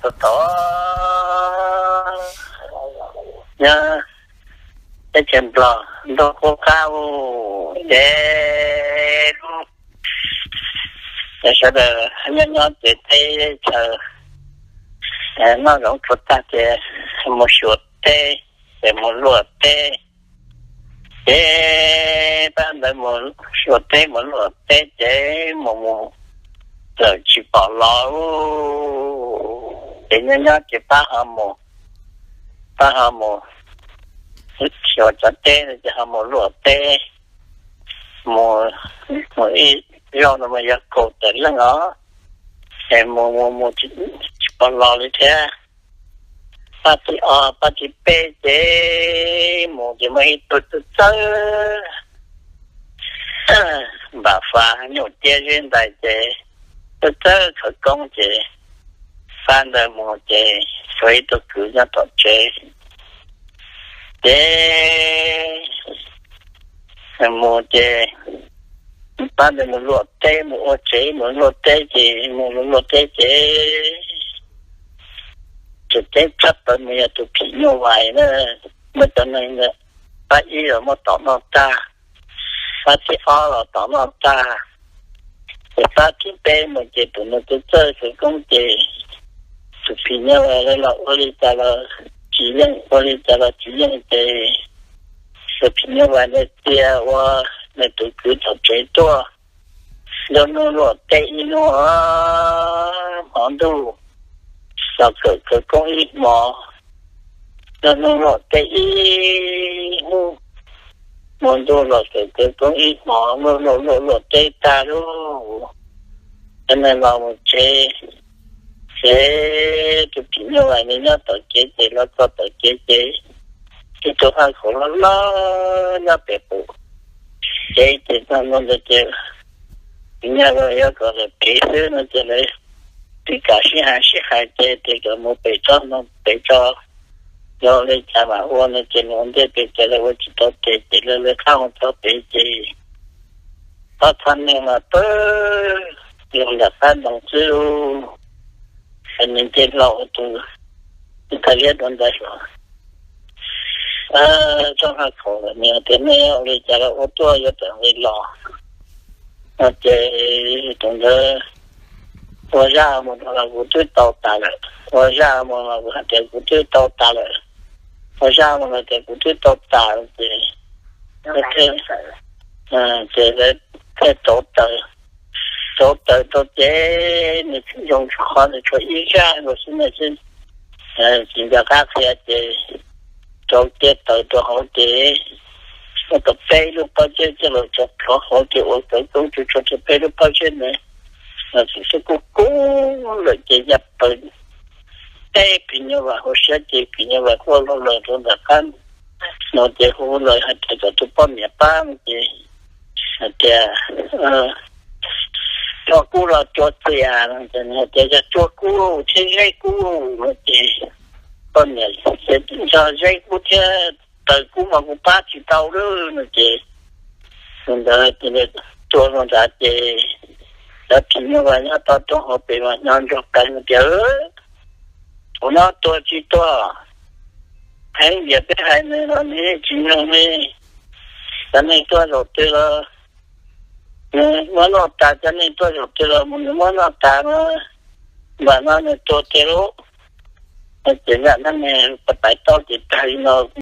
tau tom nyob teb chaws Nplog ntuj qub qab u, ces sawv daws nyob nyob ces teb chaws noj zoov tsua tag ces mus xyuas teb, ces mus luaj teb. Ces pab ntawd mus xyuas teb mus luaj teb ces mus mus lawm tsis pom los, ces nyob nyob ces pab ho mus, pab ho mus xyuas cov teb ces ho mus luaj teb, mus, mus ib zaug no mas yog kaum tawm leej os, es mus mus mus tsis pom los li thiab. Pab thib ob pab thib peb ces mus ces muaj ib tug txawj txawj npam fas nyuj ciab zeb ntais ces txawj txawj khawv koob ces pab ntawd mus ces tshuav ib tug kwv nyob tom tsev. Ces mus ces pab ntawd mus luaj teb mus ua tsev mus luaj teb ces mus luaj teb ces tus teb tshaj plaws mus yog tus phim nyuj vais na, muab cov neeg pab ib los muab tom noj tag, pab thib ob los tom noj tag, ces pab thib peb mus ces tus no txawj txawj khawv koob ces tus phim nyuj vais los ua li cas los tsis yeej, ua li cas los tsis yeej ces tus phim nyuj vais ntawd txia ua nws tus kwv tom tsev tuaj. Nruab hnub luaj teb ib hnub, hmo ntuj los kawm khawv koob ib hmo. Nruab hnub luaj teb ib hnub, hmo ntuj los kawm khawv koob ib hmo, luaj luaj luaj luaj teb tag lauj, cov neeg los mus tsev, ces tus phim nyuj vais nws nyob tom kev ces los txog tom kev ces ib tug haj khaum loj loj nyob pem pum kev ces txog ntua ntawd ces phim nyuj vais yuav kom lawv pem xwb no ces lawv tsis kam sib hais sib hais ces tias kom mus pem tso, mus pem tso, yog li cas mam ua no ces nws ua ntej pem ces lawv ua tsis tau ces ces lawv lawv qab mus txog pem ces ob txhab neeg mas pawg los nram qab ntoo xwb, nws nce hlo ua tus thaj liab rau ntawd los. Tsob haj khaum lawm nws tias nej ua li cas los ua tuaj yuav tawm nqi los no ces tus ntawd ua zaj mus no los kuv twb tau tas lawm, ua zaj mus los kuv hais tias kuv twb tau tas lawm, ua zaj mus los tias kuv twb tau tas lawm ces, ces lawv thiaj rauv taws, rauv taws rau ces nws tsis zoo tsis qhov nws tshuav ib zaj nkaus xwb na xwb, tsis nco qab qhia ces rauv kiag taws rau hauv ces muaj tau peb lub pob zeb coj los tso plhuav hauv ces ua khawv koob tsuag tsuag rau peb lub pob zeb ntawd, los txawm xwb kub kub lawm ces ya plaws teb phim nyuj vais hauv siab ces phim nyuj vais quaj lug lawm rau nram qab no ces hu lawm hais tias kom tus poj niam pab no ces hais tias, cua kub los cua txias no ces nws hais tias yog cua kub thiab zeb kub no ces poj niam tias yog zeb kub thiab taws kub mas kuv pab tsis tau lawm no ces tus ntawd ces cua rau nrad ces cov phim nyuj vais nyob tod rau hauv pes mas nyob ntsoog qees tias, tus no tuag tsis tuag, heev tias peb hais nws los nws tsis mloog li. Cov neeg tuaj zaum twg los nws muab noj tas, cov neeg tuaj zaum twg los nws muab noj tas na, npam no nws tuag tiag lauj. Ces zaj dab neeg pais taub ces tag li no.